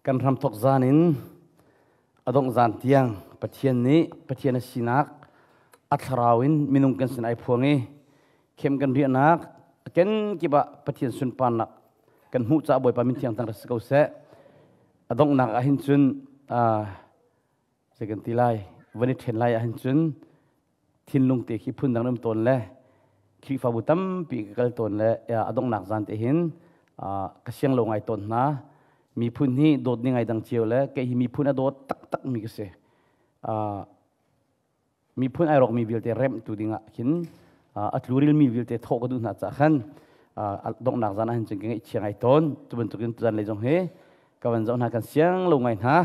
Kan hramthok zan in a dongh zan tiang Pathian nih Pathian a sinak a thlarau in minung kan sin ai phuang i khem kan riahnak ken kip ah Pathian sunparnak kan hmuh caah Bawipa min thiang tang rak si ko seh. A donghnak ah hin cun zei kan ti lai van i ṭhen lai ah hin cun thinlung te khi phundang um tawn le Khrihfabu tampi ka kal tawn le a donghnak zan te hin ka siang lo ngai tawn hna. Miphun hi dawt ni ngai dang cio le kei hi miphun a dawt taktak mi ka si. Miphun ai rawk mi vialte remh tu dingah khin a tluril mi vialte thawh ka duh hna caah khan donghnak zan ah hin cun ka ngaihchia ngai tawn. Cu bantukin tuzan lei zong hi ka van zoh hna, kan siang lo ngai hna.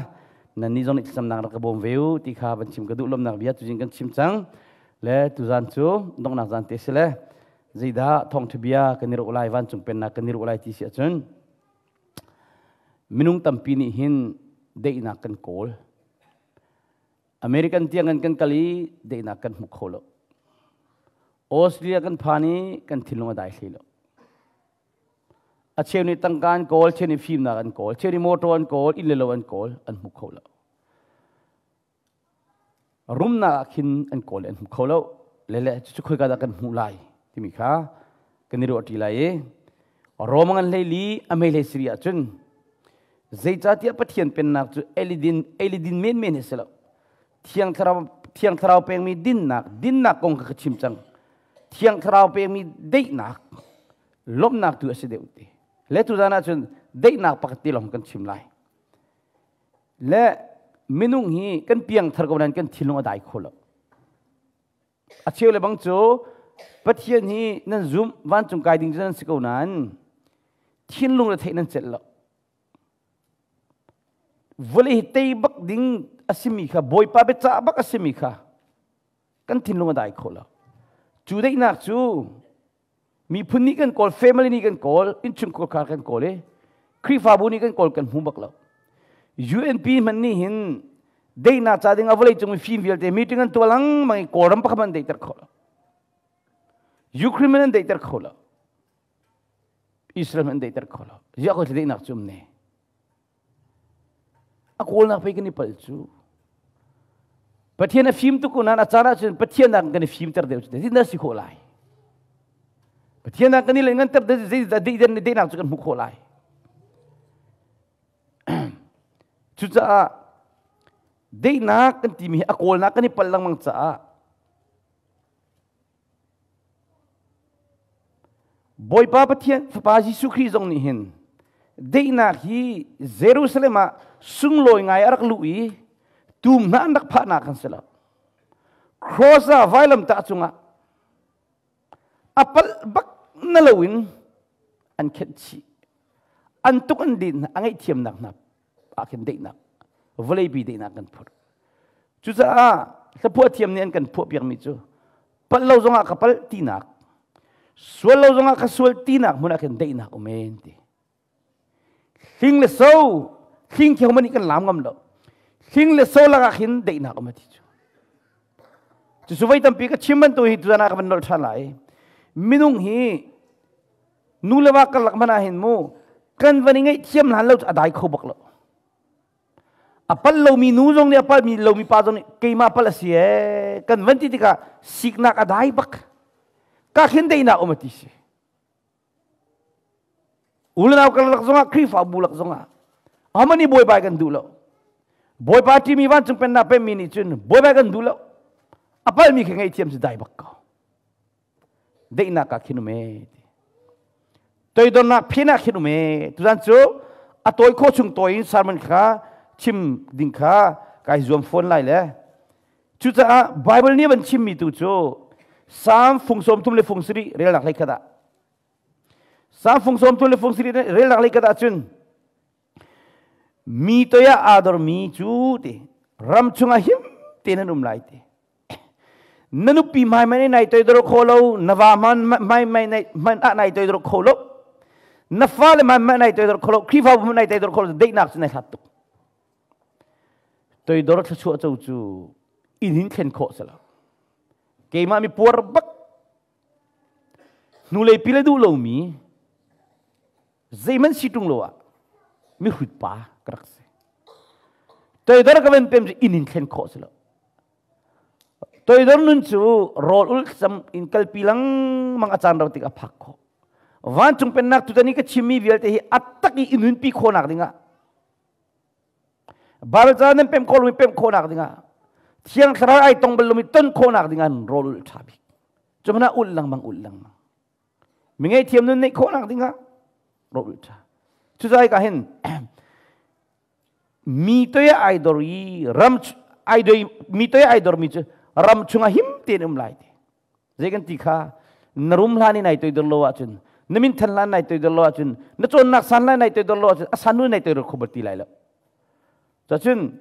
Nan nih zong nih thlacamnak rak ka bawm ve u ti kha van chim ka duh. Lawmnak bia tuzing kan chim cang le tuzan cu donghnak zan te si le zeidah thawngṭha bia kan i ruah lai, vancung pennak kan i ruah lai ti si ahcun minung tampi nih hin daihnak kan kawl. American tiang kan kal i daihnak kan hmu kho lo. Australia kan phan i kan thinlung a dai hlei lo. A cheu nih tangka an kawl, cheu nih fimnak an kawl, cheu nih motor an kawl, inn le lo an kawl, an hmu kho lo. Rumnak ah khin an kawl an hmu kho lo. Lele cucu khoika dah kan hmuh lai timi kha kan i ruah ṭi lai i Rom ngan hlei li a mei hlei siri ahcun zeicahtiah Pathian pennak cu elidin elidin menmen hi si lo. Thiang Thlarau Thiang Thlarau pekmi dinnak dinnak kong kha ka chim cang. Thiang Thlarau pekmi daihnak lawmhnak tu a si deuh ti. Le tuzan ahcun daihnak pakhat te lawng kan chim lai. Le minung hi kan piang thar ko nain kan thinlung a dai kho lo. A cheu le bang cu Pathian hi nan zum, vancung kai ding cu nan si ko nain thinlung le theih nan celh lo. Vawlei hi tei bak ding a simi kha, Bawipa biacah bak a simi kha kan thinlung a dai kho lo. Cu daihnak cu miphun nih kan kawl, family nih kan kawl, innchungkhar kan kawl i Khrihfabu nih kan kawl, kan hmu bak lo. UNP hmanh nih hin daihnak ca ding a vawlei cung fim vialte meeting an tuah lengmang i Kawlram pakhat an daihter kho lo. Ukraine man an daihter kho lo. Israel man an daihter kho lo. Ziah ko daihnak cu um ne. A kawlnak pei kan i palh cu. Pathian a fim tuk ko nain a caan ahcun Pathian nak kan i fimter deuh cu zeitindah si khawh lai? Pathian nak kan i nganter deuh zeidah cu kan hmuh khawh lai? Cucaah daihnak kan timi hi a kawlnak kan i palh lengmang caah Bawipa Pathian Fapa Jesuh Khrih zong nih hin daihnak hi Jerusalem ah sunglawi ngai a rak luh i tum hna an rak phahnak kan si lo. Cross ah vailamtah cungah a palh bak na loin an khenh chih. An tuk an din a ngaihthiamnak hna ah khin daihnak vawleipi daihnak kan phurh. Cucaah hlaphuah thiam nih an kan phuah piakmi cu palh lo zongah ka palh tinak, sual lo zongah ka sual tinak hmun ah khin daihnak um en ti. Hling le so hling kheu man kan lam ngam lo. Hling le so lakah khin daihnak um ti cu. Cucu voi tampi ka chim bantu hi tuzan ah ka van nolh ṭhan lai. Minung hi nu le va karlak hmanh ah hin mu kan van i ngaihthiam hlan lo cu a dai kho bak lo. A pal lomi nu zong nih, a palmi lomi pa zong nih keimah pal a si ee kan van ti tikah siknak a dai bak. Ka khin daihnak um a ti si. U le nau karlak zongah, Khrihfabu lak zongah amani bawipa kan duh lo. Bawipa timi vancung pennak pemmi nih cun bawipa kan duh lo. A palmi kha ngaihthiam si dai bak ko. Daihnak ah khin um ee ti. Toidornak phen ah khin um ee. Tuzan cu a tawi khawh chung tawi in sermon kha chim ding kha kai zuam fawn lai le. Cucaah Bible nih van chimmi tu cu Psalm fung 33 le fung sarih relnak hlei khat ah, Psalm fung 33 le fung sarih relnak hlei khat ah cun mi toi ah aa dormi cu ti ram chungah him tein an um lai ti. Na nupi hmai mei nai toidor kho lo, na va hmai mei hmanh ah nai toidor kho lo, na fale hmai mei nai toidor kho lo, Khrihfabu hmanh nai toidor kho lo, daihnak cu nai hlat tuk. Toidor thluachuah co cu inn hin thlen khawh si lo. Keimah mi puar bak hnulei pi le duh lomi zeihmanh si ṭung lo ah mihrut pa ka rak si. Toidor ka van pem cu inn in thlen khawh si lo. Toidor nun cu rawl ul sam in kalpi lengmang a caan ro tik a phak khawh. Vancung pennak tutan i ka chimmi vialte hi a tak i i nunpi khawhnak dingah Bible nan pem khawh lomi pem khawhnak dingah Thiang Thlarau ai tong bal lomi ton khawhnak dingah rawl ul ṭha bik. Cu hmanh ah ulh lengmang ulh lengmang. Mi ngaihthiam nun neih khawhnak dingah rawl ul ṭha. Cucaah ka hin mi toi ai dor i ram ai doi mi toi ai dor mi cu ram chungah him tein um lai ti. Zei kan ti kha na rum hlan in ai toidor lo ahcun na min than hlan nai toidor lo ahcun na cawnnak san hlan nai toidor lo ahcun a san nu nai toidor kho bal ti lai lo. Cacun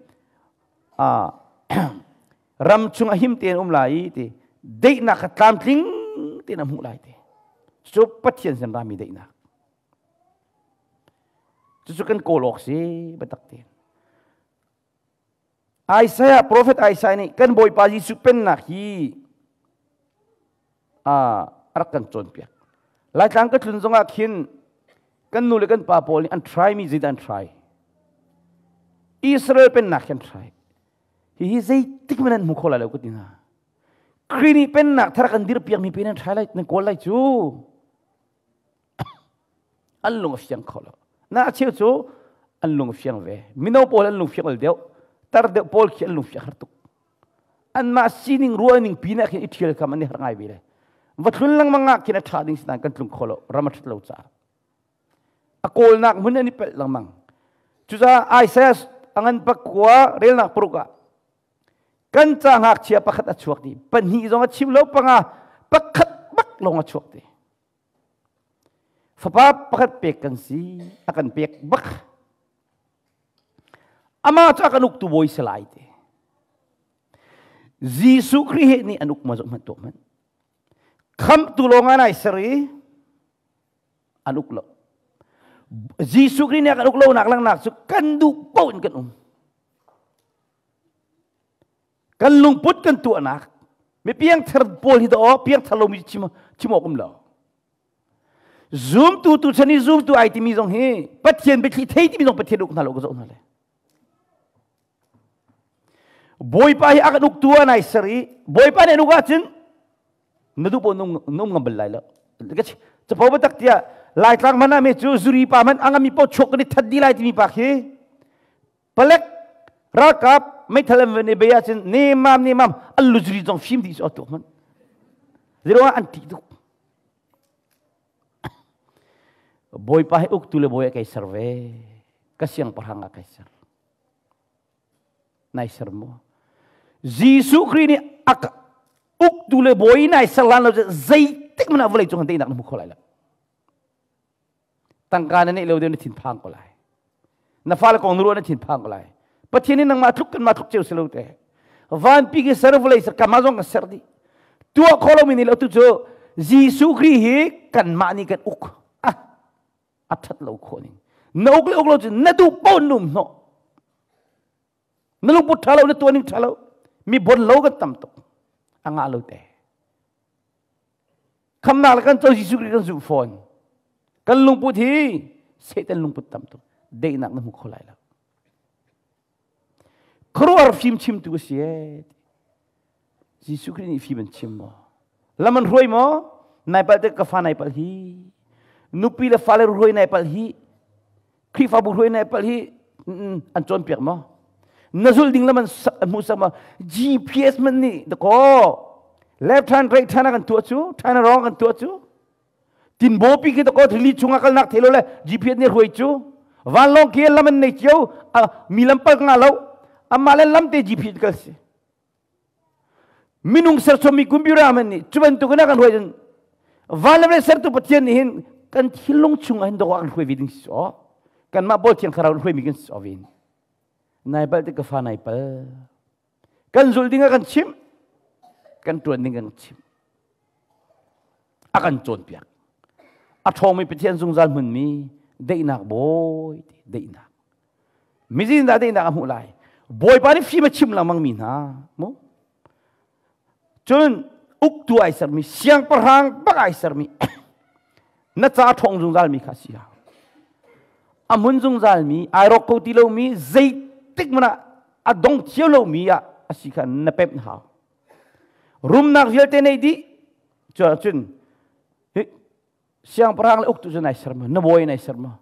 ram chung a him tein um lai i ti deihnak kha tlamtling tein a hmuh lai ti. Cu Pathian sin rami deihnak. Cucu kan kawl awk si biatak tein. Isaiah, Prophet Isaiah nih kan Bawipa Jesuh pennak hi a rak kan cawnpiak. Laitlang ka tlun zongah khin kan nu le kan pa pawl nih an try mi zeidah an try? Israel pennak khi an try. Hihi zeitik hmanh an hmu kho lai lo ka ti hna. Khrih nih pennak thar kan dirpiak mi pe nan try lai, nan kawl lai cu. An lung a fiang kho lo. Na a cheu cu an lung a fiang ve. Mino pawl an lung fiang ol deuh. Tar deuh pawl khi an lung fiang har tuk. Anmah sining ruahning pin ah khin i ṭhial kam an i har ngai ve le. Va tlun lengmang ah khin a ṭha ding si nain kan tlung kho lo. Ram a ṭhat lo caah. A kawlnak hmun an i pelh lengmang. Cucaah Isaiah a ngan pakua relnak paruk ah kan ca ngakchia pakhat a chuak ti pahnih zong a chim lo panga pakhat bak lawng a chuak ti. Fapa pakhat pek kan si, a kan pek bak. Amah cu a kan uktu bawi si lai ti. Jesuh Khrih nih an uk ma zoh hmanh tuah hmanh. Khamhtu lawng ah nai ser i an uk lo. Jesuh Khrih nih a kan uk lonak langnak cu kan duh paoh in kan um. Kan lungput kan tuahnak mi piangthar pawl hi daw piangthar lomi chim chim awk um lo. Zumtu tu chan i zumtu ai timi zong hi Pathian biathli thei timi zong Pathian uk hna lo ka zoh hna le. Bawipa hi a kan uktu ah nai ser i Bawipa nih an uk ahcun na duh paoh nung ngam bal lai lo. Capo biatak tiah Laitlang man ah me cu zuri pa man angami paoh chuak kan i that dih lai timi pa khi Palek ralkap meithal an van i bei ahcun nemam nemam an luzri zong fim dih cu tuk hmanh. Zeiruangah an ṭih tuk. Bawipa hi uktu le bawi a kai ser ve. Ka siangpahrang ah kai ser. Nai ser maw? Jesuh Khrih nih a uktu le bawi nai ser lan lo zeitik hmanh ah vawlei cung teinak na hmu kho lai lo. Tangka na neih lo deuh na thinphang ko lai. Na fale kong na ruah na thinphang ko lai. Pathian nih nangmah tluk kanmah tluk ceu si lo te. Vanpi ki ser vawlei ser kanmah zong kan ser dih. Tuah kho lomi nih lo tu cu Jesuh Khrih hi kanmah nih kan uk. Ah, a that lo khawh ning. Na uk le uk lo cu na duh paoh num hnawh. Na lungput ṭha lo, na tuah ning ṭha lo. Mi bon lo kan tam tuk. A ngah lo te. Khamnak le kan co Jesuh Khrih kan zumh fawn. Kan lungput hi Satan lungput tam tuk. Daihnak na hmu kho lai lo. Khuaruahhar fim chimtu a si ee. Jesuh Khrih nih fim an chim maw? Lam an hruai maw? Nai palh te ka fa nai palh hi. Nupi le fale hruai nai palh hi. Khrihfabu hruai nai palh hi an cawnpiak maw? Na zulh ding lam an hmuhsak maw? GPS man nih dakaw left hand right hand kan tuah cu turn wrong kan tuah cu tinbaw pi khi dakaw rili chungah kalnak thei lo le GPS nih hruai cu vanlawng khi lam an nei cio mi lam pal nga lo amah le lam te GPS kal si Minung serchommi computer hmanh nih cu bantuk in a kan hruai cun van le vawlei sertu Pathian nih hin kan thinlung chungah hin dawh a kan hruai ve ding si aw. Kanmah Bawi Thiang Thlarau in hruaimi kan si aw ve. Nai pal tik ka fa nai pal. Kan zulh ding a kan chimh. Kan ṭuan ding kan chimh. A kan cawnpiak. A ṭhawngmi Pathian zungzal hmunmi daihnak bawi daihnak. Mizin dah daihnak a hmuh lai. Bawipa nih fim a chim lengmang mi hna mu. Cun uktu ai sermi siangpahrang bak ai sermi na ca ṭhawng zungzal mi kha si hau. A hmun zungzal mi ai rawk ko ti lomi zeitik hmanh ah A dong cio lomi ah a si kha na pemh hau. Rumnak vialte nei dih cun siangpahrang le uktu cu nai ser ma, na bawi nai ser ma?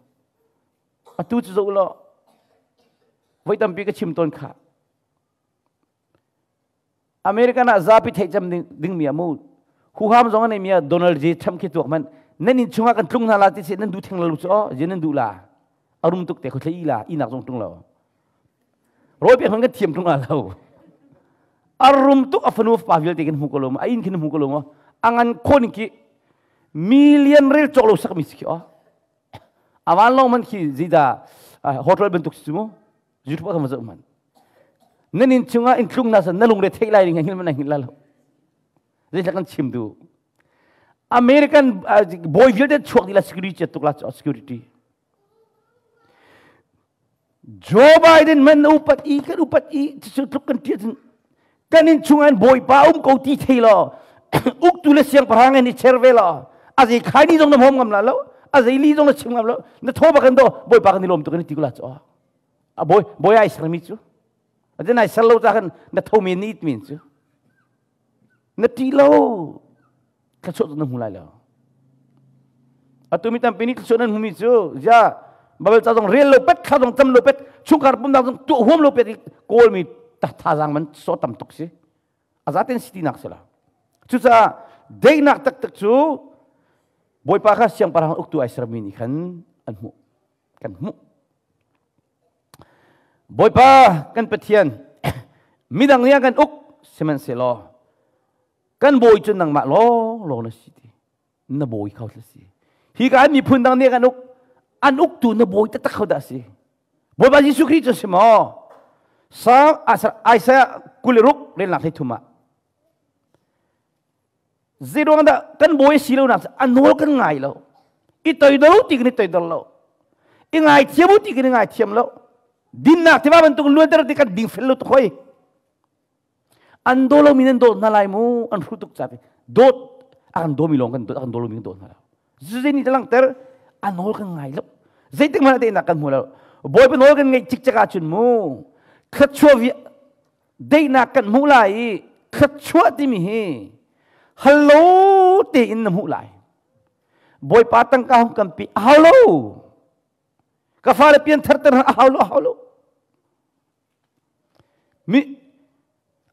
Atu cu zoh law, voi tampi ka chim tawn kha. American ah zapi theih cem dingmi ah mu huham zong an mi ah Donald J Trump khi tuak man nan in chungah kan tlung hna la ti si, nan du theng lo cu o je nan du la arum tuk te kho thlei la inak zong tlung lo, rawi pek man kan thiam tlung la lo. Arum tuk, a fanu pa vialte kan hmu ko lo, a inn khin hmu ko lo, angan khon ki million rel chok lo sak mi si khi o awan long man khi zida hotel bentuk si mu. YouTube kan zoh man nan in chungah in thlung na san na lungre theih lai ding hil man hil la lo. Zei kan chim du, American boy vialte chuak dila, security tuk la, security. Joe Biden man upat i kan upat i cu tluk kan tia kan in chungah bawipa um ko ti thei lo, uktu le siangpahrang in i cher ve lo, a zei khai ni zong na hom ngam la lo, a zei li zong na chim ngam lo, na tho ba kan do bawipa kan i lom tu kan ti kula chu a boy boy ai ser mi chu a nai ser lo cha kan na tho mi ni min chu na ti lo thluachuah na hmu lai lo. Atu mi tampi nih thluachuah nan hmumi cu ya Bible ca zong rel lo pet, thla zong cam lo pet, chungkhar pumnak zong tuah huam lo pet, kawl mi thazaang man so tam tuk si azaten si tinak si la. Cucaah daihnak taktak cu Bawipa kha siangpahrang uktu ai sermi nih khan an hmuh, kan hmuh. Bawipa kan Pathian, midang nih kan uk sihmanhsehlaw kan bawi cu nangmah lawng lawng na si ti na bawi kho si. Hi ka miphun dang nih kan uk, an uktu na bawi taktak kho dah si? Bawipa Jesuh Khrih cu si maw? Sa Isaiah 26 relnak 33 ah zeiruang dah kan bawi si lo nak a nawl kan ngai lo, i toidor ti kan i toidor lo, i ngai thiam ti kan i ngai thiam lo, dinnak tiva bantuk luanter ti kan ding fel lo tuk hoi. An daw lo mi nan dawt hna lai mu, an hru tuk ca dawt a kan daw mi lawng kan dawt, a kan daw lo mi kan dawt hna lo. Zei nih langter a nawl kan ngai lo, zeitik hmanh tenak kan hmu lo. Bawipa nawl kan ngeih cikcek ahcun mu thluachuah daihnak kan hmuh lai i thluachuah timi hi hallo tein na hmuh lai. Bawipa tangka hung kan pi a hau lo, ka fale pian tharter a hau lo, a hau lo. Mi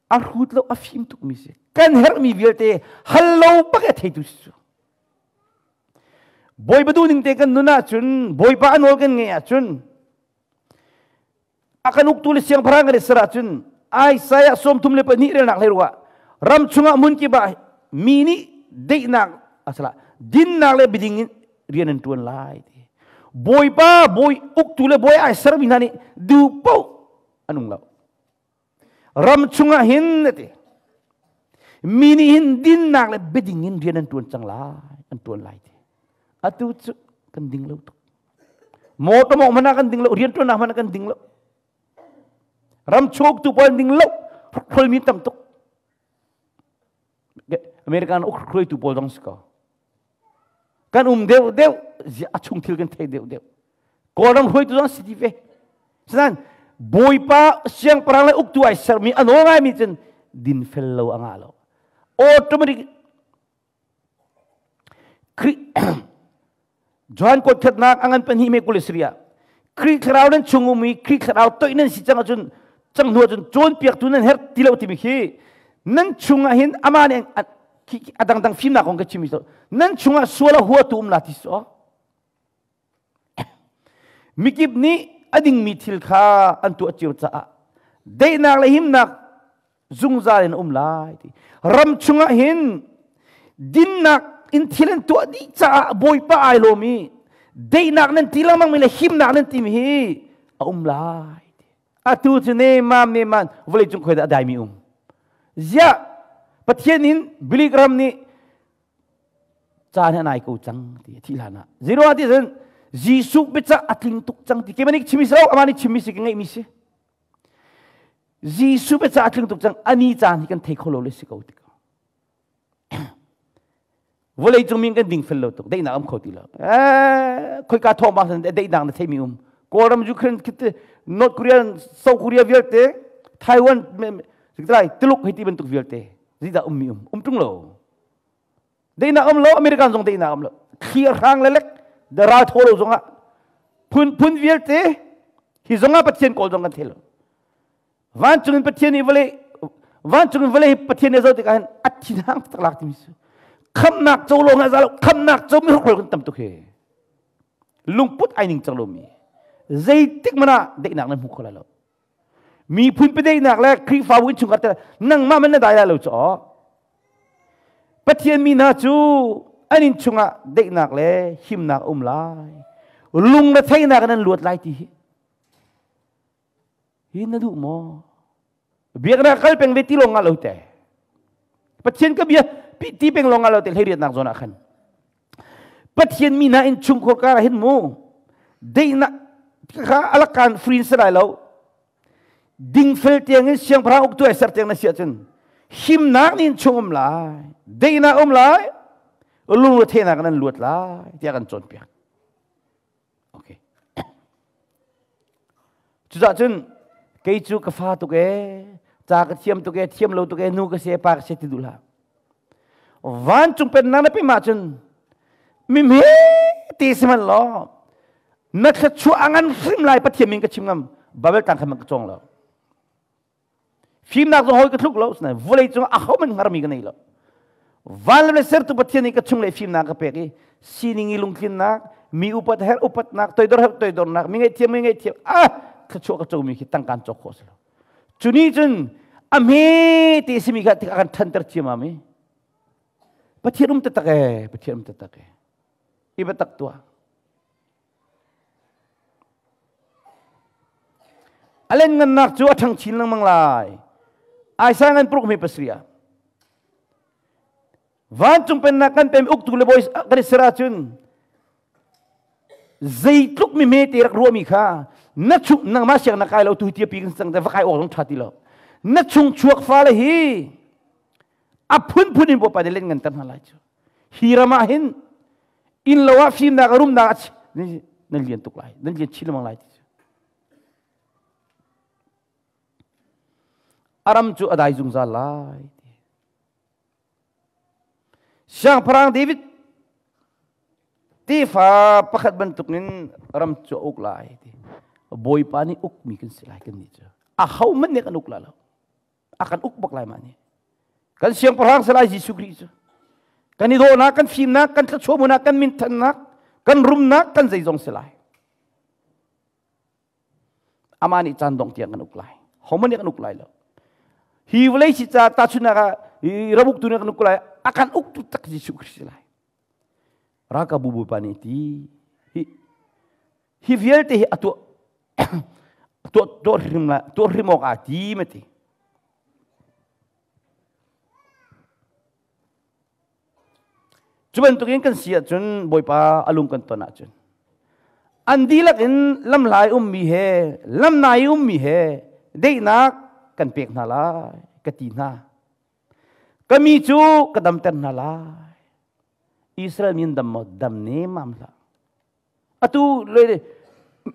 a hrut lo, a fim tuk mi si. Kan herhmi vialte hal lo bak a theitu si cu. Bawipa duhning te kan nun ahcun, Bawipa a nawl kan ngeih ahcun, a kan uktu le siangpahrang kan i ser ahcun, Isaiah 32 relnak hlei ruah ram chungah hmun kip ah mi nih daihnak asala dinnak le biading in rian an tuan lai ti. Bawipa bawi uktu le bawi ai sermi hna nih duh paoh an ung lo. Ram chungah hin ti mi nih hin dinnak le biading in rian an tuan cang lai, an tuan lai ti. Atu cu kan ding lo tuk. Motor mawng hmanh ah kan ding lo, rian tuannak hmanh ah kan ding lo, ram chung tu pawl ding lo, hrolmi tam tuk. American uk hruaitu pawl zong si ko. Kan um deuh deuh, a chung thil kan thei deuh deuh. Kawlram hruaitu zong si ti ve. Sinan Bawipa siangpahrang le uktu ai sermi a nawl ngaimi cun din fel lo a ngah lo. Automatic Khrih Johan kuat khatnak a ngan pahnih me 23 ah Khrih thlarau nan chung um i Khrih thlarau toih nan si cang ahcun cang hnu ahcun cawnpiaktu nan herh ti lo timi khi nan chungah hin amah nih a dangdang fimnak kong ka chim mi nan chungah sual a huatu um la ti so. Mikip nih a dingmi thil kha an tuah cio caah daihnak le himnak zungzal in um lai ti. Ram chungah hin dinnak in thil an tuah dih caah Bawipa ai lawm i daihnak nan ti lengmang mi le himnak nan timi hi a um lai ti. Atu cu ne mam ne man vawlei cung khoi dah a daimi um? Ziah Pathian in Billy Graham nih caan hi a nai ko cang ti a thih hlan ah zero ti cun Jesuh biacah a tling tuk cang ti keimah nih chimi si lo, amah nih chimmi si, ka ngeihmi si. Jesuh biacah a tling tuk cang ani caan hi kan thei kho lo le si ko ti ko. Vawlei cung mi kan ding fel lo tuk, daihnak am kho ti lo. Khoika thawng bang daihnak na theimi um? Kawlram, Ukraine, North Korea, South Korea vialte. Taiwan lai Tuluk hei ti bantuk vialte zeidah ummi um um tung lo. Deihnak um lo, American zong deihnak um lo. Thli a hrang le lek ral thaw lo zongah phun phun vialte hi zongah Pathian kawl zong kan thei lo. Vancung in Pathian i vawlei vancung in vawlei Pathian i zoh tikah hin a thinhang tak lak timi su. Khamnak co lo nga za lo, khamnak co mi hrokhrol kan tam tuk hi. Lungput ai ning cang lo mi. Zeitik mana deihnak nan hmu kho lai lo. Miphun pedeihnak le Khrihfabu innchungkhar te nangmah man na dai lai lo cu aw. Pathian mi hna cu an inn chungah daihnak le himnak um lai. Lung le theihnak in an luat lai ti hi. Hi na duh maw? Biaknak kal peng ve ti lawng ah lo te. Pathian ka bia ti peng lawng ah lo te hleiriatnak zawn ah khan. Pathian mi hna inn chungkhur kar ah hin mu daihnak kha alakan free si lai lo. Dingfel tiang in siangpahrang uktu ai ser tiang na si ahcun himnak nih chung um lai, daihnak um lai, lungre theihnak nan luat lai tiah kan cawnpiak. Okay. Cucah cun kei cu ka fa tuk ee, ca ka thiam tuk ee, thiam lo tuk ee, nu ka si ee, pa ka si ti duh hlah. Vancung pennak na pim ahcun mi hme te si hmanh law na thluachuah a ngan hrim lai Pathian min ka chim ngam Bible tang khan ka cawng lo. Fimnak zong hawi ka thluk lo sinain vawlei cung aho man hngarmi ka nei lo. Van le sertu Pathian nih ka chung le fimnak ka pek i sining i lungtlinnak, mi upat her upatnak, toidor her toidornak, mi ngaihthiam mi ngaihthiam ah thluachuah ka comi khi tangkaan cawk khawh si lo. Cu nih cun a hme te simi kha a kan ṭhanter ciamam i Pathian um taktak ee, Pathian um taktak ee. I biatak tuah. A lianngannak cu a ṭhang chin lengmang lai. Isaiah ngan paruk hme pasarih ah. Vancung pennak kan pem uktu le bawi kan i ser ahcun zeitluk mi hmete rak ruahmi kha na chung nangmah siang na kai lo tu tia pi kan cang te va kai awk zong ṭha ti lo. Na chung chuak fale hi a phunphun in Bawipa nih len ngan ter hna lai cu. Hi ram ah hin inn lo ah fimnak a rumnak a nan lian tuk lai nan lian chin lengmang lai ti cu a ram cu a dai zungzal lai ti siangpahrang David tefa pakhat bantukin ram cu a uk lai ti bawipa nih ukmi kan si lai kan nih cu a ho man nih kan uk la lo a kan uk bak lai mah nih kan siangpahrang salai Jesuh Khrih cu kan i dawhnak kan fimnak kan thluachuahmunak kan minthannak kan rumnak kan zeizong si lai amah nih caan dong tiang kan uk lai homan nih kan uk lai lo hi vawlei si ca tahchunhnak ah hi ramuk tu nih kan uk lai a kan uk tu tak Jesuh Khrih si lai ralkapbu bawipa nih ti hi hi vialte hi a tuah tuah tuah hrim la tuah hrim awk aa tim a ti cu bantukin kan si ahcun Bawipa a lung kan ton ahcun an dihlak in lamhlai ummi he lamnai ummi he deihnak kan pek hna lai ka ti hna ka mi cu ka damter hna lai Israel mi an dam maw dam ne mam hlah Atu le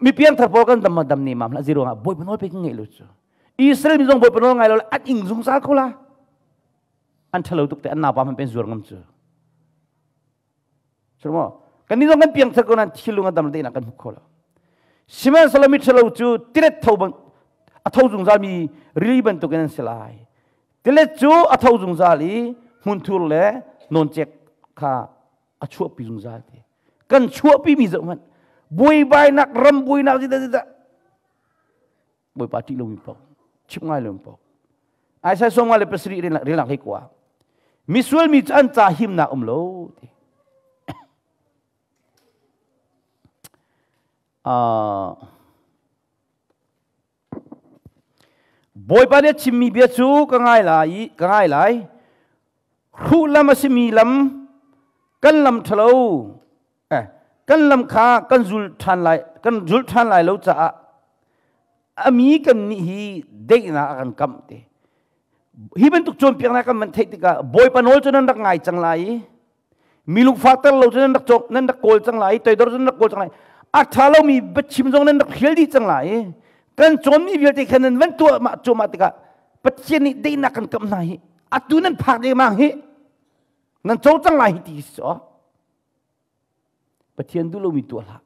mi piangthar pawl kan dam dam ne mam hlah zero ah Bawipa nawl pe kan ngeih lo cu. Israel mi zong Bawipa nawl ngai lo an ing zungzal ko la. An ṭhalo tuk te an naupa hmanh pen zuar ngam cu. Sumo kan ni zong kan piangthar ko nan thilung a dam te na kan hmu kho lo. Sihmanhsehlaw mi ṭhalo cu tilet tho bang a tho zungzal mi rili bantukin an si lai. Tilet cu a tho zungzal i hmunthur le nawncek kha a chuahpi zungzal ti kan chuahpi mi zoh hmanh buaibainak ram buainak zita zita bawipa ṭih lomi paoh chim ngai lomi paoh Isaiah 47 relnak hlei kua misual mi cu an ca himnak um lo ti Bawipa nih a chimmi bia cu ka ngai lai i ka ngai lai. Hruh lam a simi lam kan lam ṭhalo eh, kan lam kha kan zul ṭhan lai kan zul ṭhan lai lo caah a mi kan nih hi daihnak a kan kamh te. Hi bantuk cawnpiaknak kan van theih tikah Bawipa nawl cu nan rak ngai cang lai i mi lungfahter lo cu nan rak cawk nan rak kawl cang lai toidor cu nan rak kawl cang lai a ṭha lomi biachim zong nan rak hrial dih cang lai. Kan cawnmi vialte khan nan van tuah mah cuahmah tikah Pathian nih daihnak kan kamh hna hi atu nan phak dengmang hi nan co cang lai hi ti si aw. Pathian duh lomi tuah hlah.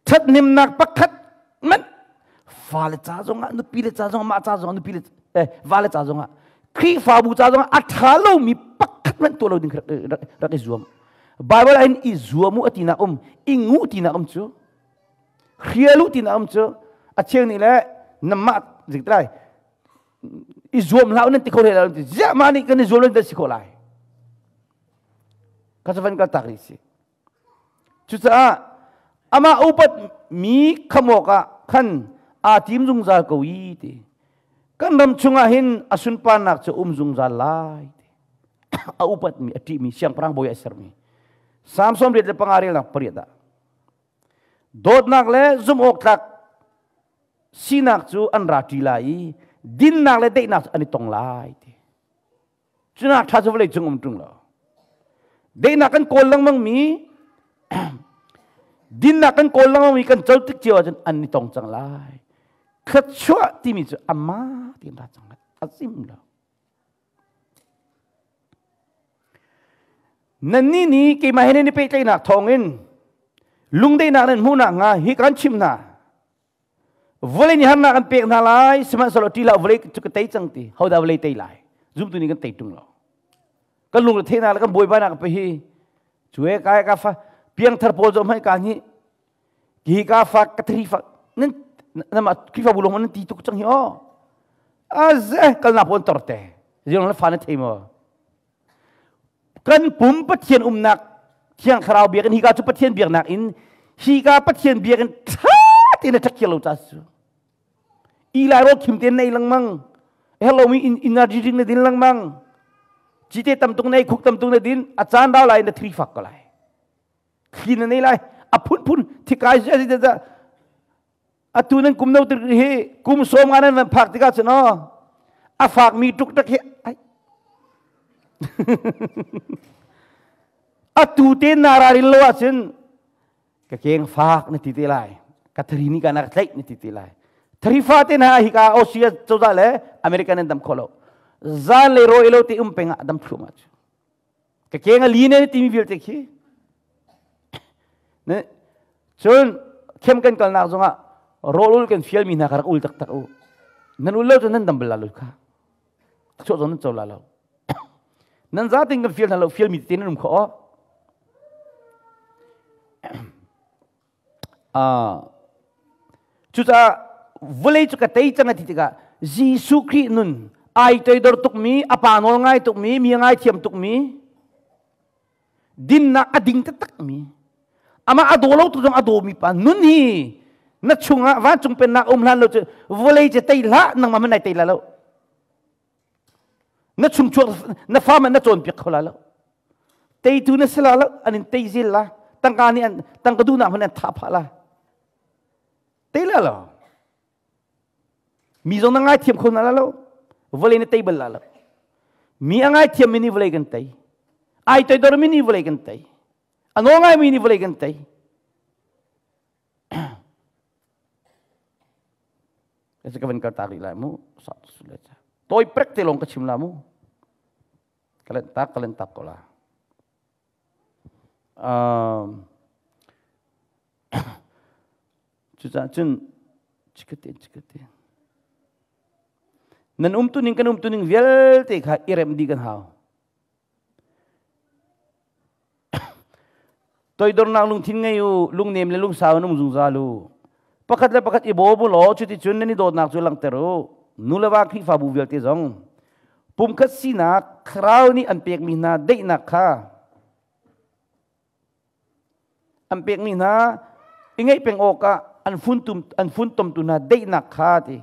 Ṭhathnemnak pakhat hmanh fale ca zongah nupi le ca zongah mah ca zongah nupi le vale ca zongah Khrihfabu ca zongah a ṭha lomi pakhat hmanh tuah lo ding rak i zuam. Bible ah hin i zuam u a tinak um, i ngu tinak um cu, hrial u tinak um cu, a cheu nih le namah ziktlai i zuam hlah u nan ti kho hlei lo ti ziah mah nih kan i zuam lo nan si khawh lai. Ka cu van kal tak rih si. Cucaah amah upat mi kham awkah khan aa tim zungzal ko i ti. Kan ram chungah hin a sunparnak cu um zungzal lai ti. A upatmi, a ṭihmi, siangpahrang bawi a sermi. Psalm 85 relnak pariat ah. Dawtnak le zumh awk tlak sinak cu an ra ṭi lai i dinnak le daihnak cu an i tong lai ti. Cunak ṭha cu vawlei cung um ṭung lo. Daihnak kan kawl lengmang mi, dinnak kan kawl lengmang mi kan co tik cio ahcun an i tong cang lai. Thluachuah timi cu amah tiin ra cang lai. A zim lo. Nannih nih keimah he nan i pehtlaihnak thawngin lungdaihnak nan hmuh nakhnga hi kan chimh hna. Vawlei nih harnak an pek hna lai, sihmanhsehlaw ṭih hlah, vawlei cu ka tei cang ti. Hodah vawlei tei lai? Zumtu nih kan tei ṭung lo. Kan lungre theihnak le kan bawibanak pe hi cu he ka ka fa piangthar pawl zong hmanh ka hi hi ka fa ka thri fa nan nama Khrihfabu lawng nan ti tuk cang hi aw. Aze kalnak pawn torte. Ziang le fa na thei maw? Kan pum Pathian umnak Thiang Thlarau biakinn hika cu Pathian biaknak in hika Pathian biakinn ṭha tein a ṭhakhiar lo ca cu. Eli rawl khim tein nei lengmang. Hello mi energy drink na din lengmang. Cite tam tuk nei khuk tam tuk na din a caan rau lai na thri fak ko lai. Thli na nei lai. A phunphun thikai atu nan kum no tik hi kum sawm nga nan van phak tikah cun aw a fakmi tuk tak hi ai atu te na rarin lo ahcun ka keng fak na ti te lai ka thari ni ka nak tlaih na ti te lai thari fa te na hi ka Australia cozah le American an dam kho lo zan le ro ilo te um peng ah dam thlu ma chu Ka keng a li ne timi vialte khi. Ne cun khem kan kalnak zongah rawl ul kan fialmi hna kha rak ul taktak u. Nan ul lo cun nan dam bal la lo kha. Chuah zong nan co la lo. Nan zatin kan fial hna lo fialmi te nan um kho. Cucaah vawlei cu ka tei cang a ti tikah Jesuh Khrih nun ai toidor tukmi, a pa nawl ngai tukmi, mi a ngaithiam tukmi, dinnak a ding taktakmi, amah a daw lo tu zong a dawmi pa nun hi na chungah vancung pennak um hlan lo cu vawlei cu tei hlah nangmah man nai tei la lo. Na chung chuak na fa man na cawnpiak kho la lo. Teitu na si la lo an in tei zel la tangka nih an tangka duhnak hmanh an thah phah la tei la lo mi zong na ngaithiam kho na la lo vawlei na tei bal la lo mi a ngaithiam mi nih vawlei kan tei ai toidor mi nih vawlei kan tei a nawl ngai mi nih vawlei kan tei ka van kal ta rih lai mu sa toi prek te long ka chim la mu Ka lentak ko la. Cucaah cun chikate chikate nan umtuning kan umtuning vialte kha i remh dih kan hau. Toidornak lungthin ngei u, lungnem le lungsau in um zungzal u. Pakhat le pakhat i bawm u law cuticun nan i dawtnak cu langhter u. Nu le va Khrihfabu vialte zong pumkhat sinak Thlarau nih an pekmi hna daihnak kha an pekmi hna i ngeih peng awkah an funtum an funtomtu hna daihnak kha ti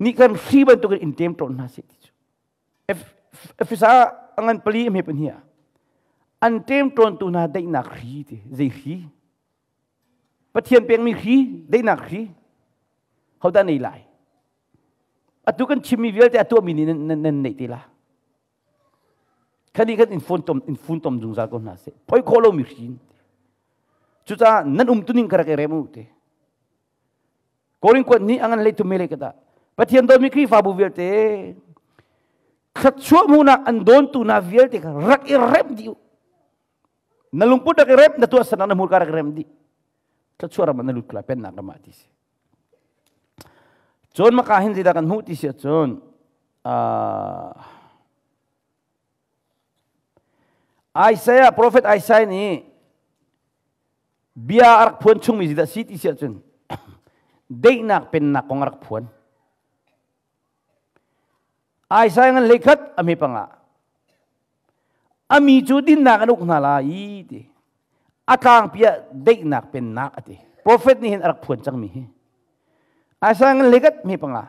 nih kan hri bantukin in tem tawn hna seh ti cu. Efesa a ngan pali a hme pahnih ah an ṭemṭawntu hna daihnak hri ti zei hri Pathian pekmi hri daihnak hri hodah nei lai atu kan chimmi vialte a tuahmi nih nan neih te la khani khan in phone tom in phone tom zungzal ko hna seh phoi khawh lomi hri cucaah nan umtuning kha rak i rem u te. Korin kuat ni angan lei tum le kata. Pathian dawtmi Khrihfabu vialte thluachuah hmuhnak an dawntu na vialte kha rak i rem dih u. Na lungput rak i rem, na tuahsernak na hmurka rak i rem dih. Thluachuah ram ah na lut kho lai, pennak ram ah ti si. Cun maka hin zeidah kan hmuh ti si ahcun Isaiah, prophet Isaiah nih bia a rak phuan chungmi zeidah si ti si ahcun daihnak pennak kong a rak phuan. Isaiah ngan leikhat a hme panga. A mi cu dinnak an uk hna lai i ti. A tlangpi ah daihnak pennak a ti. Prophet nih hin a rak phuan cangmi hi. Isaiah ngan leikhat hme panga.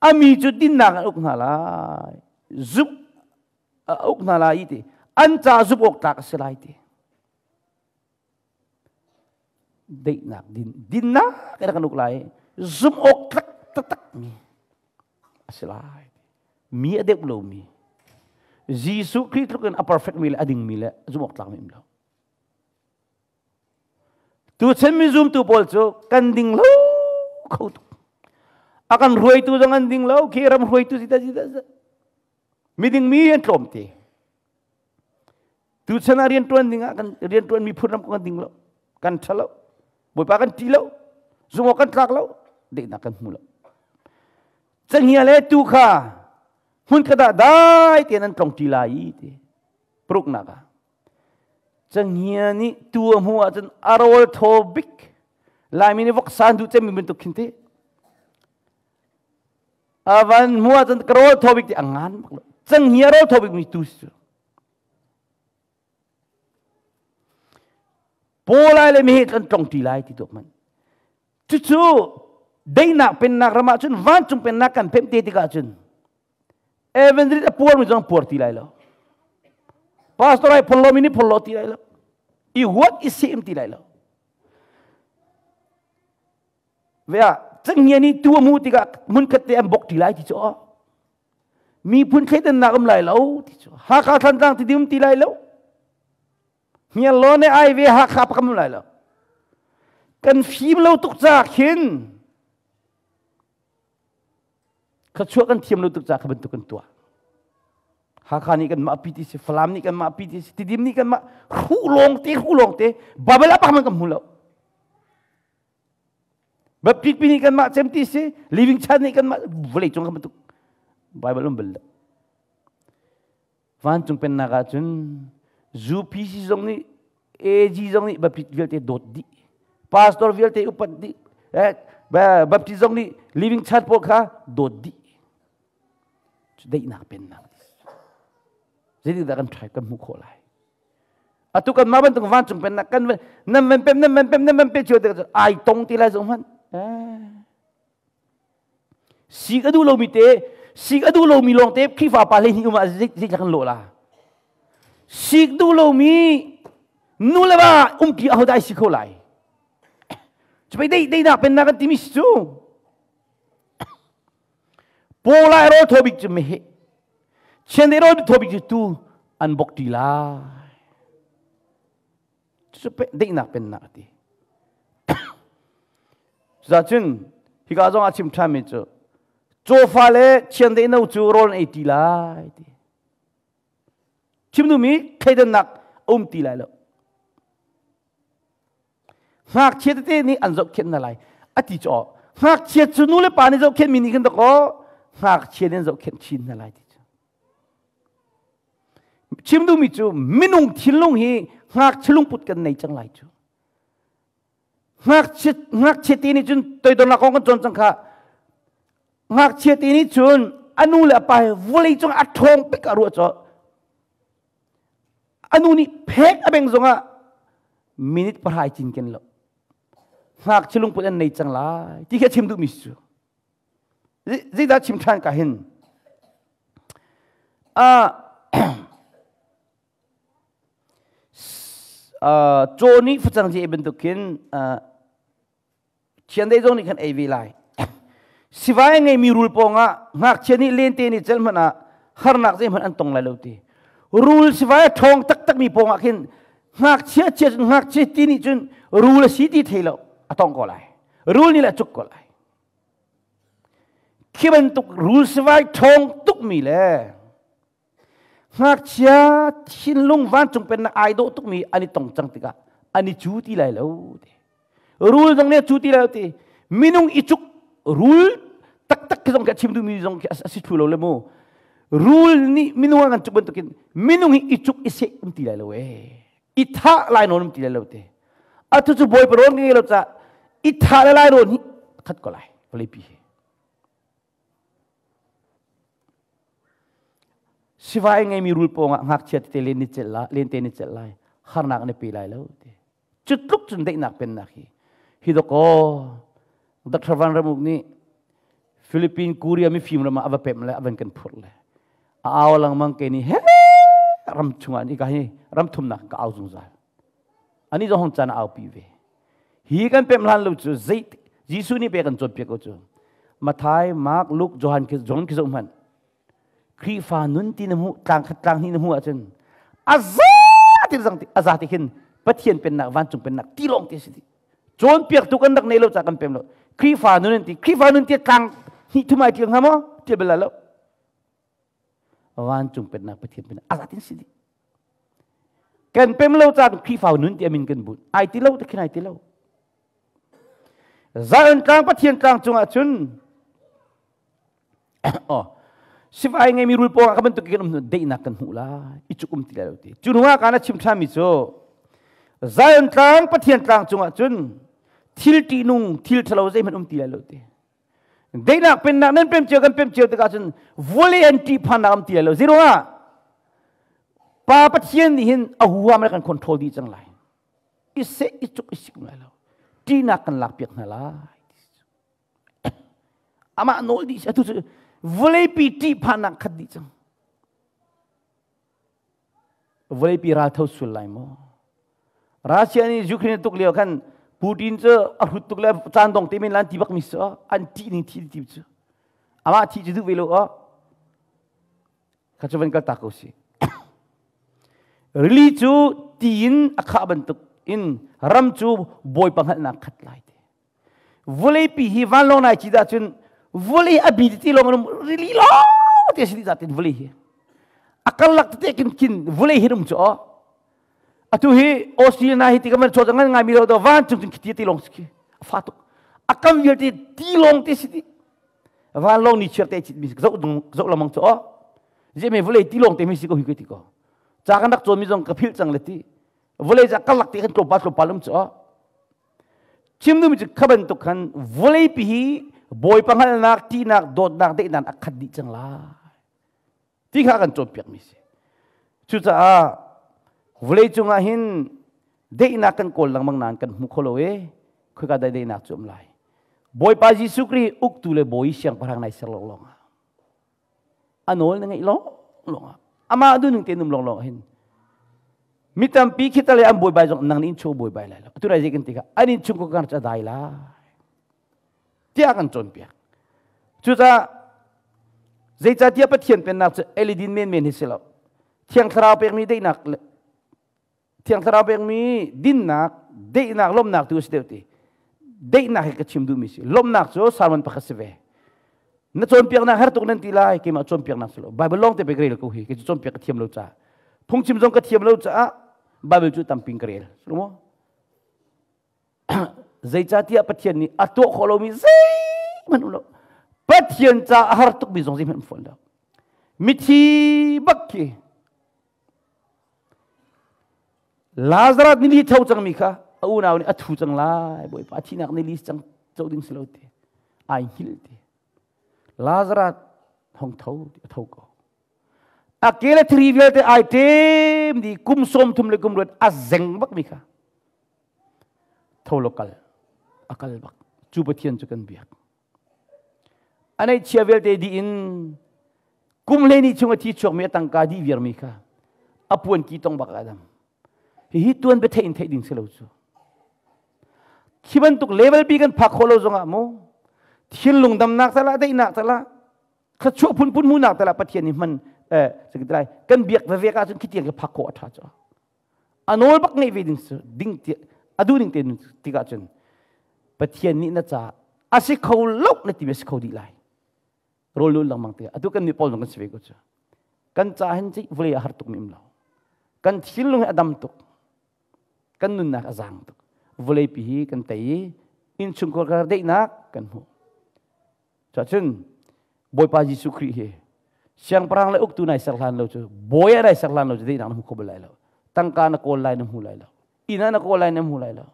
A mi cu dinnak an uk hna lai. Zup a uk hna lai i ti. An ca zup awk tlak a si lai ti. Daihnak din dinnak in kan uk lai. Zumh awk tlak taktak mi a si lai. Mi a deuh lomi. Jesuh Khrih tluk in a perfect mi le a ding mi le zumh awk tlak mi um lo. Tuchan mi zumtu pawl cu kan ding lo kho tuk. A kan hruaitu zong an ding lo, khi ram hruaitu si ta si ta. Miding mi an tlawm te. Tuchan ah rianṭuan ding ah kan rianṭuan miphun ram kan ding lo. Kan ṭha lo. Bawipa kan ṭi lo. Zung awk kan tlak lo. Dehnak kan hmu lo. Canghngia le tu kha hmun khat ah dai tein an tlong ṭi lai i ti. Paruknak ah. Canghngia nih tu a hmuh ahcun a rawl thaw bik. Laimi nih voksa an duh cemmi bantuk khin ti. A van hmuh ahcun ka rawl thaw bik ti a ngan bak lo. Canghngia rawl thaw bik mi tu si cu. Paw lai le meheh kan tlong ṭi lai ti tuak hmanh. Cucu daihnak pennak ram ah cun vancung pennak kan pemh te tikah cun evangelist a puarmi zong puar ti lai lo. Pastor ai phol lomi nih phol lo ti lai lo. I huat i sem ti lai lo. Ve ah cenghngia nih tu a hmuh tikah hmunkhat te an bok ṭi lai ti cu aw. Miphun thleidannak um lai lo ti cu. Hakha Thlantlang ti um ti lai lo. Hniarlawn ne ai ve Hakha pakam um lai lo. Kan fim lo tuk ca khin khachuah kan thiam lo tuk ca kha bantuk kan tuah. Hakha nih kan mah pi ti si, Falam nih kan mah pi ti si, Tidim nih kan mah hruh lawng te hruh lawng te Babel ah pakam kan hmu lo. Baptist pi nih kanmah cem ti si, Living Church nih kanmah vawlei cung kan bantuk Bible um bal lo. Vancung pennak ah cun UPC zong nih AG zong nih Baptist vialte dawt dih. Pastor vialte upat dih. Baptist zong nih Living Church pawl kha dawt dih. Cu daihnak pennak. Zeitindah kan try kan hmuh khawh lai? Atu kan mah bantuk vancung pennak kan nan van pem nan van pem nan van pe cio te ai tong ti lai zong hmanh. Sik a duh lomi te sik a duh lomi lawng te Khrihfa pa hlei hnih um ah zei kan lawh la. Sik duh lomi nu le va umpi ahodah ai si kho lai. Cupai dei deinak pennak kan timi si cu. Paw lai rawl thaw bik cu meheh. Chiandeih rawl thaw bik cu tu an bok ṭi lai. Cucu daihnak pennak a ti. Cucun hika zong ah chim ṭhanmi cu cawfa le chiandeih no cu rawl an ei ṭi lai ti. Chim duhmi thleidannak a um ti lai lo. Ngakchia tete nih an zohkhenh hna lai. A ti cu ngakchia cu nu le pa nih zohkhenh mi nih khin dakaw ngakchia nih an zohkhenh chin hna lai ti cu. Chim duhmi cu minung thinlung hi ngakchia lungput kan nei cang lai cu. Ngakchia ngakchia te nih cun toidornak kong kan cawn cang kha. Ngakchia te nih cun a nu le a pa he vawlei cung a ṭhawng bik a ruah cu A nu nih phek a beng zongah minute pahra ai cinken lo. Ngakchia lungput an nei cang lai ti khi a chim duhmi si cu. Zeidah chim ṭhan ka hin? Caw nih facang ci ei bantuk khin Chiandeih zong nih khan ei ve lai. Sivai a ngeimi rul pawngah ngakchia nih lente nih celh hmanh ah harnak zeihmanh an tong lai lo ti. Rul sivai a ṭhawng taktakmi pawngah khin ngakchia chia cun ngakchia ti nih cun rul a si ti thei lo a tong ko lai. Rul nih le a cuk ko lai. Khi bantuk rul sivai ṭhawng tukmi le ngakchia thinlung vancung pennak ai dawh tukmi an i tong cang tikah an i cu ti lai lo ti. Rul zong nih a cu ti lai lo ti. Minung i cuk rul taktak khi zong khi a chim duhmi zong khi a si thlu lo le mu. Rul nih minung a kan cuk bantukin minung hi i cuk i seh um ti lai lo ee. I thah lai nawn um ti lai lo ti. Atu cu bawipa rawn ngei lo ca i thah le lai rawn hi khat ko lai vawleipi hi. Sivai ngeimi rul pawngah ngakchia tete len ni celh lai, lente ni celh lai, harnak na pe lai lo ti. Cu tluk cun daihnak pennak hi. Hi dakaw Dr. Van Ramuk nih Philippine Korea mifim ram ah a va pemh le a van kan phurh le a au lengmang ke nih he ram chungah ni ka hi ram thumnak ka au zungzal. Ani zong hong caan a aupi ve. Hi kan pemh hlan lo cu zei Jesuh nih pe kan cawnpiak ko cu. Mathai, Mark, Luke, Johan khi John khi zoh hmanh. Khrihfa nun ti na hmuh tlang khat tlang hnih na hmuh ahcun a za ti zang a za ti khin Pathian pennak vancung pennak ti lawng ti si ti. Cawnpiaktu kan rak nei lo ca kan pem lo. Khrihfa nun an ti. Khrihfa nun ti tlang hnih thum ai tial hnga maw? Tial bal lo. Vancung pennak Pathian pennak a za tin si dih. Kan pem lo caan Khrihfa nun ti amin kan bunh. Ai ti lo te khin ai ti lo. Zion tlang Pathian tlang cungah cun oh sivai ngeimi rul pawng ah ka bantuk kan um deihnak kan hmuh lai i cuk um ti lai lo ti cu hnuah kana chim ṭhanmi cu Zion tlang Pathian tlang cungah cun thil ṭihnung thil ṭhalo zeihmanh um ti lai lo ti Daihnak pennak nan pem cio kan pem cio tikah cun vawlei an ṭihphannak am ti lai lo. Zeiruangah Pa Pathian nih hin a huham le kan control dih cang lai. I seh i cuk i sik lai lo. Ṭihnak kan lak piak hna lai. Amah nawl dih si atu cu vawleipi ṭihphannak khat dih cang. Vawleipi ral tho sual lai maw? Russia nih Ukraine tuk lio khan Putin cu a hrut tuk le caan dong te men lan ti bak mi cu an ṭih ning thi ti cu amah thi cu duh ve lo aw kha cu van kal ta ko si rili cu ti in a khah bantuk in ram cu bawipa hngalhnak khat lai te Vawleipi hi vanlawng nai cit ahcun vawlei a bi ti lawng um rili lawng te si zatin vawlei hi a karlak tete kin kin vawlei hi um chu aw atu hi Australia na hi ti ka man cho ngan ngai mi lo do van cung cun khiti ti lawng si a fa tuk a kam vialte ti lawng te si ti vanlawng ni chiar te chit mi zoh zoh lamang chu aw je me vawlei ti lawng te mi si ko hi ko ti ko cha kan rak cawn mi zong ka phil cang le ti vawlei za karlak te kan tlawmpal tlawmpal um chu aw Chim duhmi cu kha bantuk khan vawleipi hi Bawipa hngalhnak, ṭihnak, dawtnak, daihnak a khat dih cang lai. Ti kha kan cawnpiakmi si. Cucaah vawlei cungah hin daihnak kan kawl lengmang nain kan hmu kho lo e. Khoika dah daihnak cu um lai. Bawipa Jesuh Khrih uktu le bawi siangpahrang nai ser lawnglawng ah a nawl na ngeih lawng lawng ah amah duhning te num lawng lawng hin mi tampi khi tale an buaibai zong nang nih in chung buaibai lai lo atu lai kan ti kha an in chung ko kan cha dai lai tiah kan cawnpiak cucaah zeicahtiah Pathian pennak cu elidin menmen hi si lo thiang thlarau pekmi daihnak Thiang Thlarau pekmi dinnak, daihnak, lawmhnak tu a si deuh ti. Daihnak hi ka chim duhmi si. Lawmhnak cu sermon pakhat si ve. Na cawnpiaknak har tuk nan ti lai, keimah cawnpiaknak si lo. Bible lawng te pe ka rel ko hi, kei cu cawnpiak ka thiam lo caah. Phungchim zong ka thiam lo caah Bible cu tamping ka rel. Maw? Zeicahtiah Pathian nih a tuah khawh lomi zeihmanh um lo. Pathian ca a har tukmi zong zeihmanh um fawn lo. Mithi bak khi Lazarus nili tho cangmi kha a unau nih a thu cang lai Bawipa a thihnak nili cang co ding si lo ti ai hngilh ti Lazarus hong tho ti a tho ko a ke le thiri vialte ai ṭem di kum sawm thum le kum ruat a zeng bak mi kha tho lo kal a kal bak cu Pathian cu kan biak A neihchia vialte dih in kum hleihnih chung a thi chuakmi a tangka dih viarmi kha a puanki tong bak ah a dam. Hihi tuan bia theih in theih ding si lo cu. Khi bantuk level bi kan phak khawh lo zongah mu thinlung damnak tala daihnak tala thluachuah phunphun hmuhnak tala Pathian nih hman eh lai kan biak veve ah cun khi tiang ka phak khawh a ṭha cu. A nawl bak ngeih ve ding ding a duh ning te tikah cun Pathian nih na ca a si kho lo na ti mi a si kho dih lai. Rawl nu lengmang te atu kan nih pawl zong kan si ve ko cu. Kan ca hin ci vawlei a har tuk mi um lo. Kan thinlung hi a dam tuk. Kan nunnak a zaang tuk. Vawlei pi hi kan tei i innchungkhar kar daihnak kan hmu. Cuahcun Bawipa Jesuh Khrih hi siangpahrang le uktu nai ser hlan lo cu bawi ah nai ser hlan lo cu daihnak na hmu kho bal lai lo. Tangka na kawl lai na hmu lai lo. Inn ah na kawl lai na hmu lai lo.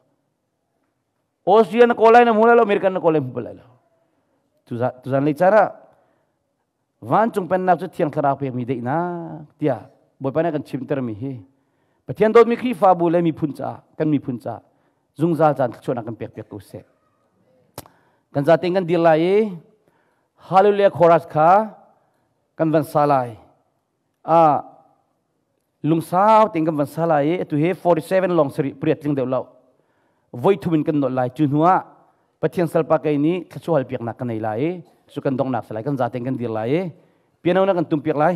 Austria na kawl lai na hmu lai lo, American na kawl lai hmu bal lai lo. Tuzan lei caan ah vancung pennak cu Thiang Thlarau pekmi daihnak tiah Bawipa nih kan chimtermi hi Pathian dawtmi Khrihfabu le miphun caah kan miphun caah zungzal caan thluachuahnak kan pek piak ko seh. Kan zatein kan dir lai i Hallelujah chorus kha kan van sa lai. Ah lungsau tein kan van sa lai i atu hi 47 lawng sari pariat tling deuh lo. Voi thum in kan nolh lai. Cu hnu ah Pathian salpa kei nih thluachuah hal piaknak kan nei lai i cu kan donghnak si lai. Kan zatein kan dir lai i piano na kan tum piak lai.